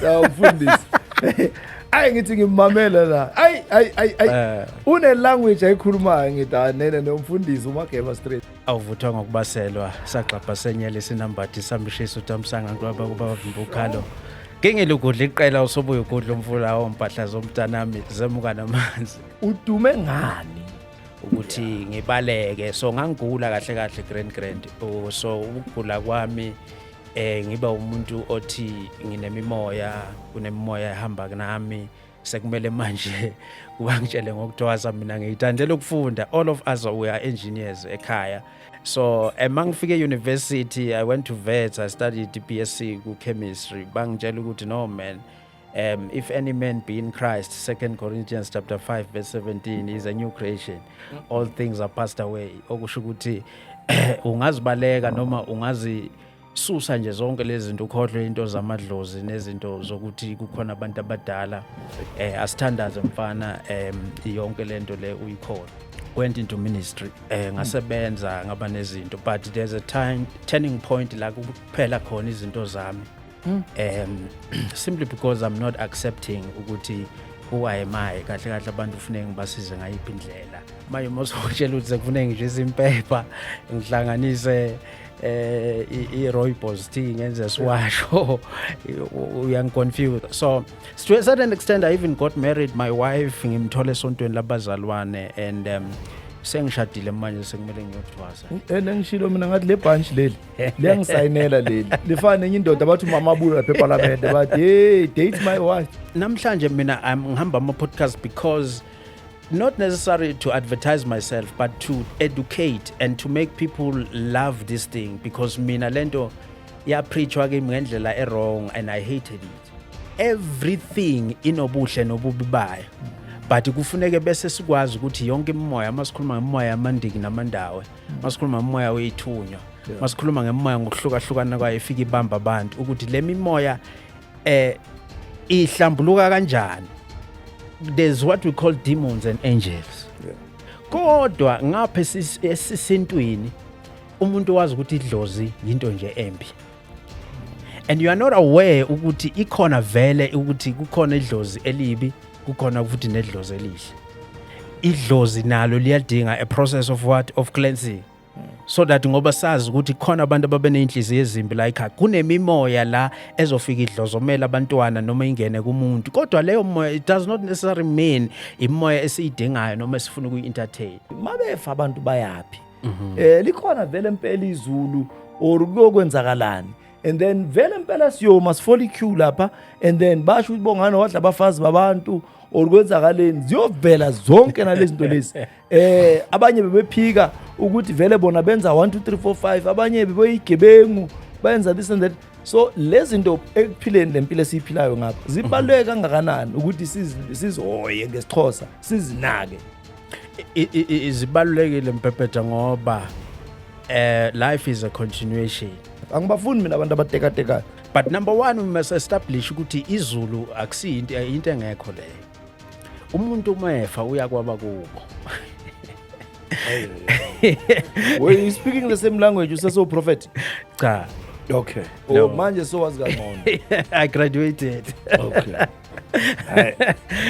Awufundisi. Ayi, ngithi ngimamela la. Ayi, ayi, ayi, ayi. Une language ayikhulumayo, ngithi ah, nene nomfundisi uMageba straight. Awuvuthwa ngokubaselwa, sagxabha senyele, sinambathi samshisa uTamsanga nkwaba kuba bavimba ukhalo. Ngingilugudla iqela usobuya ugudla umfula, ompahla zomntanami zemuka namanzi. Udume ngani? Ukuthi ngibaleke, so ngangigula kahle kahle, grand grand. Oh, so ukugula kwami ngiba umuntu othi nginemimoya, kunemimoya ehamba nami. Sekumele manje kuba ngitshele ngokuthwasa. Mina ngiyithandela ukufunda. All of us, we are engineers ekhaya. So mangifike university, I went to Wits, I studied BSc ku chemistry. Bangitshela ukuthi, "No man, if any man be in Christ," 2 Corinthians chapter 5 verse 17, "is a new creation. All things are passed away." Okusho ukuthi ungazibaleka noma ungazi susa nje zonke lezi zinto, ukhohlwe into zamadlozi nezinto zokuthi kukhona abantu abadala. Asithandaze mfana, yonke lento le uyikhona. Went into ministry, ngasebenza, ngaba nezinto, but there's a time, turning point la kuphela khona izinto zami, simply because I'm not accepting ukuthi who am I kahle kahle, abantu kufuneka ngibasize ngayiphi indlela. Manje mosokutshela ukuthi sekufuneka ngishise impepha, ngihlanganise i-rooibos tea, ngenze siwasho, uyangiconfuse. So to a certain extent I even got married. My wife ngimthole esontweni labazalwane and sengishadile manje, sekumele ngiyothwasa. Nengishilo mina, ngathi le bunch leli liyangisayinela, leli lifana nenye indoda bathi umama abuya lapha eParliament, bathi, "Hey, date my wife." Namhlanje mina ngihamba ama-podcast because not necessary to advertise myself but to educate and to make people love this thing, because mina lento yapreachwa kimi ngendlela e-wrong and I hated it. Everything inobuhle nobubi bayo, but kufuneke bese sikwazi ukuthi yonke imimoya, masikhuluma ngemoya yamandiki namandawe, masikhuluma ngemoya weyithunywa, masikhuluma ngemoya ngokuhlukahlukana kwayo ifika ibamba abantu, ukuthi le mimoya ihlambuluka kanjani. There's what we call demons and angels, kodwa ngapha esisintwini umuntu wazi ukuthi idlozi yinto nje embi, and you are not aware ukuthi ikhona vele, ukuthi kukhona idlozi elibi, kukhona futhi nedlozi elihle. Idlozi nalo liyadinga a process of what? Of cleansing, so that ngoba sazi ukuthi khona abantu ababeneyinhliziyo ezimbi la ekhaya, kunemimoya la ezofika idlozomela abantwana noma ingene kumuntu, kodwa leyo moya, it does not necessarily mean imoya esiyidingayo noma esifuna ukuyi-entertain. Mabefa abantu bayaphi? Likhona vele impela izulu or kuyokwenzakalani? And then vele impela siyoma sifola iqueue lapha and then basho ukuthi bongane wadla abafazi babantu or kwenzakaleni, ziyovela zonke nalezi zinto lezi. Abanye bebephika ukuthi vele bona benza 1 2 3 4 5, abanye bebeyigebengu, bayenza this and that. So lezi zinto ekuphileni, lempilo esiyiphilayo ngapha, zibaluleke kangakanani ukuthi sizihoye, ngesiXhosa, sizinake? Zibalulekile mpephetha, ngoba life is a continuation. Angibafuni mina abantu abatekatekayo. But number one, we must establish ukuthi izulu akusiyinto, into engekho leyo. Umuntu uma efa uya kwaba kubo. Were you speaking the same language useso prophet? Cha. Okay. No. Oh, manje sowazi kangcono. I graduated. Okay, hayi,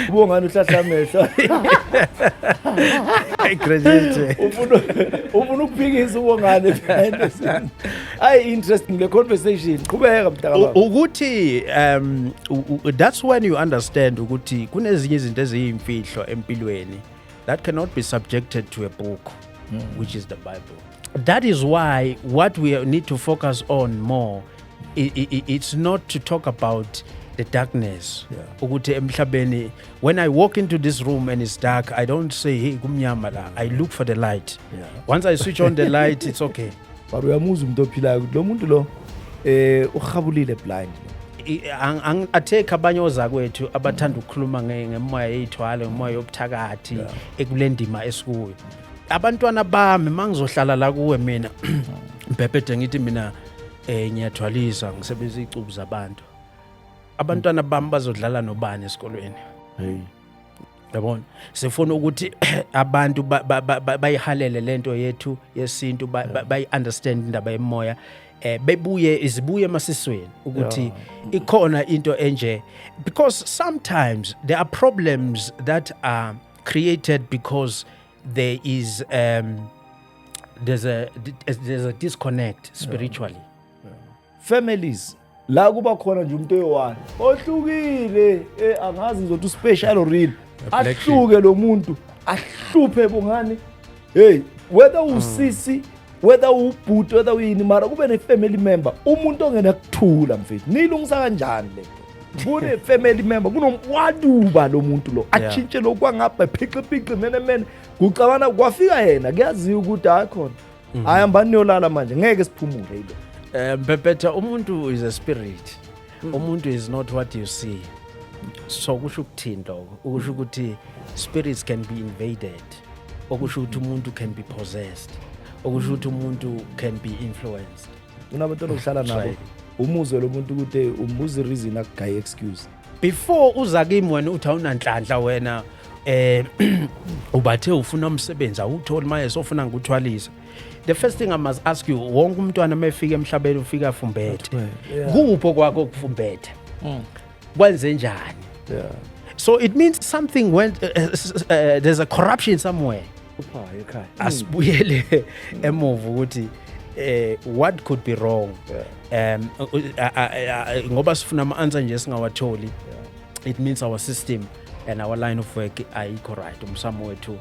ubongani uhlahla amehlo. I graduated. Ufuna ukuphikisa ubongani behind the scenes. Ayi, interesting le conversation, qhubeka mntaka baba. Ukuthi that's when you understand ukuthi kunezinye izinto eziyimfihlo empilweni that cannot be subjected to a book, which is the Bible. That is why what we need to focus on more, it's not to talk about the darkness, ukuthi emhlabeni, when I walk into this room and it's dark, I don't say, "Hey, kumnyama la." I look for the light. Once I switch on the light, it's okay. But uyamuzwa umuntu ophilayo ukuthi lo muntu lo uhabulile, blind. Athekho abanye ozakwethu abathanda ukukhuluma ngemoya yey'thwalo, ngemoya yobuthakathi ekule ndima esikuyo. Abantwana bami, mangizohlala la kuwe mina mbhebhede, ngithi mina ngiyathwalisa, ngisebenzisa icubu zabantu, abantwana bami bazodlala nobani esikolweni? Hey. Yabona, sifuna ukuthi abantu bayihalele lento yethu yesintu, bayi-understand indaba yemoya. Bebuye izibuye emasisweni ukuthi ikhona into enje, because sometimes there are problems that are created because there's a disconnect spiritually. Families la kuba khona nje umuntu oyi-one ohlukile, angazi ngizothi uspecial or really Black. Ahluke lo muntu, ahluphe bongani. Hey, whether usisi, whether ubhuti, whether uyini, mara kube ne-family member, umuntu ongenakuthula. Mfethu, niyilungisa kanjani le nto? Kune-family member kunomwaduba lo muntu lo, atshintshe lokhu kwangapha, phiqi mene mene, kucabana kwafika yena, kuyaziwa ukuthi hayi khona, hayi, hambani niyolala manje, ngeke siphumule yilo. Bebetha, umuntu is a spirit. Umuntu is not what you see. So kusho ukuthini lokho? Ukusho ukuthi spirits can be invaded. Okusho ukuthi umuntu can be possessed. Okusho ukuthi umuntu can be influenced. Kunabantu ohlala nabo, umuzwe lo muntu ukuthi umbuza i-reason, akugaye excuse. Before uza kimi wena uthi awunanhlanhla wena, ubathe ufuna umsebenzi, awutholi, manje sofuna ngikuthwalisa. The first thing I must ask you, wonke umntwana mefika emhlabeni ufika afumbethe. Kupho kwakho kufumbethe? Kwenze njani? So it means something went there's a corruption somewhere. Upha ekhaya. Asibuyele emuva ukuthi what could be wrong, ngoba sifuna ama answer nje singawatholi. It means our system and our line of work ayikho right, umsamo wethu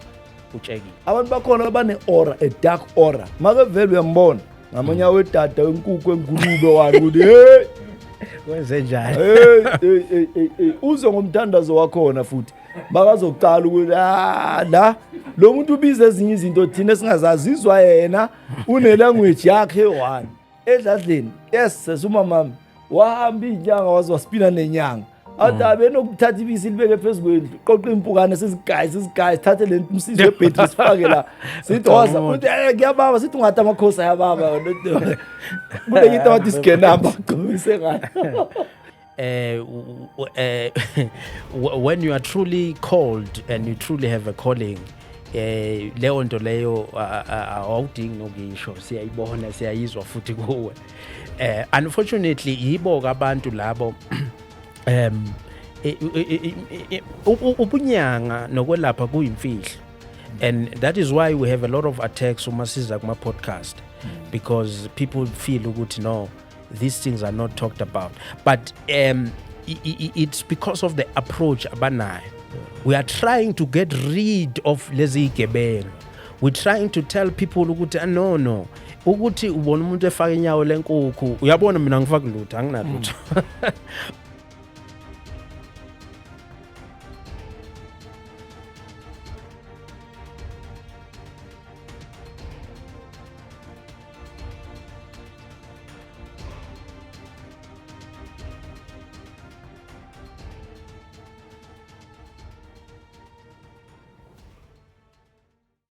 utshekile. Abantu bakhona bane-aura, a dark aura. Make vele uyambona ngamanyawo wedada, wenkukhu, wengulube wani, ukuthi hey. Wenze njani? Hey, hey, hey, hey, hey. Uzwe ngomthandazo wakhona futhi bakazoqala ukuthi ah, la lo muntu ubiza ezinye izinto thina esingazazi, izwa yena une-language yakhe one edladleni. Yes, sesumamami wahamba iy'nyanga, waze wasipina nenyanga, athi abenokuthatha ibisi libeke phezu kwendlu, qoqa impukane, sizigaye, sizigaye, sithathe le msizi webhetri sifake la, sithi waza uthi kuyababa, sithi ungathi amakhosi ayababa. Kunenye into abathi sigenamba gcobise ngayo. When you are truly called and you truly have a calling, leyo nto leyo awudingi nokuyisho, siyayibona, siyayizwa futhi kuwe. Unfortunately yibo abantu labo ubunyanga nokwelapha kuyimfihlo, and that is why we have a lot of attacks uma siza kuma podcast, because people feel ukuthi no, these things are not talked about, but it's because of the approach abanayo. We are trying to get rid of lezi gebengu. We're trying to tell people ukuthi ah, no, ukuthi ubona umuntu efaka inyawo lenkukhu, uyabona mina ngifaka lutho, anginalutho.